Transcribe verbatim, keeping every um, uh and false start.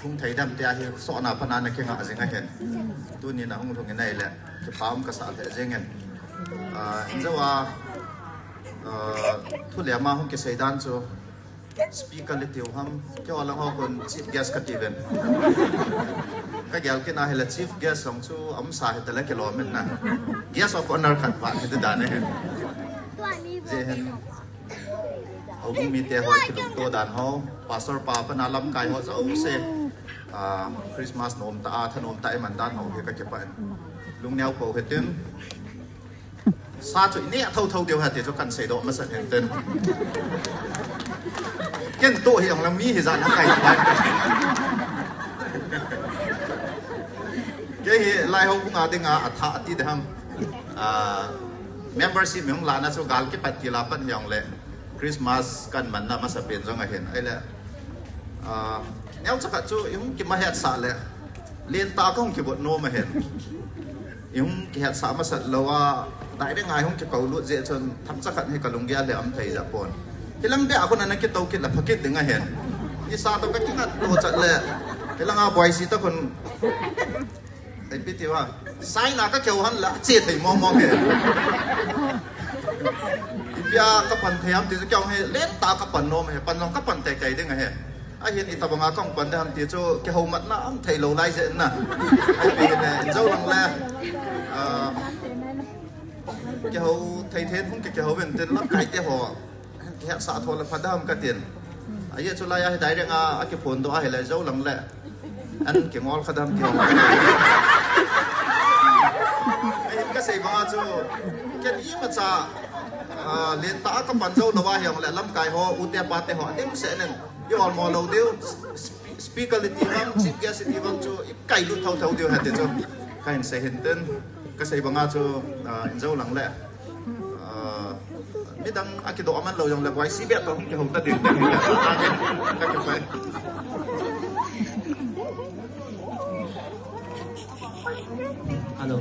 Hung thei dem tia hi sona pana na kinga jing ahin. Tuni na hung lhung in ahile, kipa um kasa lheh jingin. Ah, injo a, ah, thu le ama hung kisei dan chu, speaker le tiu ham, keiho lang ho kon chief guest kati uvin. Ka gel kit na hile chief guest jong chu aum sa hita le kilom in na. Guest of honor khat pa hita dan ahin. Jeh hin. Houbung mite ho kilungto dan ho, pastor pa pana lamkai ho jouse, ah, Christmas nom tah a, thanom tah a iman dan ho hi kakipah in. Lungneo pou hitin. Sa chu ineh thotho diu ahi ti chu kan seidoh masat hintin. Ken toh hi jong lang mi hijat na kai pai. Kei hi lai houbung a dinga athah ati ding ham. Ah, membership mi hung lahna chu gal kipat kila pan hijongle Christmas kan manna masapen jong ahin. Ahile, ah, neocha khat chu ihung kimahetsah le lentah kahung kibot nom ahin. Ihung kihetsah masat lou a, direct a ihung kikoulut jeh chun thakcha khat hi kalunggel le aum thei ja pon. Hilang beh a khun ana kitou kit le pha kit ding ahin. Isa toh kakingat toh chat le, hilanga boisi toh khun, ipi tiu a, saina kakihou han la che thei mong mong hi. Ipia kapan thei ham ti chu keiho hi lentah kapan nom ahi, pan jong kapan teitei ding ahi. Ahin itobanga kahung pan ding ham ti chu kihoumatna aum thei lou lai jeh in na. Ipi hin, injo lang le, ah, kihou thei thei in hung ki, kihou uvin tin lamkai te ho kihetsah tho le pha ding ham katin. Ajeh chu lai a hi direct a akiphondoh ahile jou lang le an kingol kha ding ham ti ho. Ahin kasei banga chu ken imacha, ah, lentah a kapan jou lou ahijongle lamkai ho, ute pate ho adimset in i olmo lou diu, spe-, speaker le ti vang, chief guest le ti vang chu i kailut thotho diu ahi ti chu kahin sei hintin. Kasei banga chu, ah, injo lang le, ah, midang akidoh aman lou jongle boisi beh toh hung kihou ta ding. Kakipah e. Hello.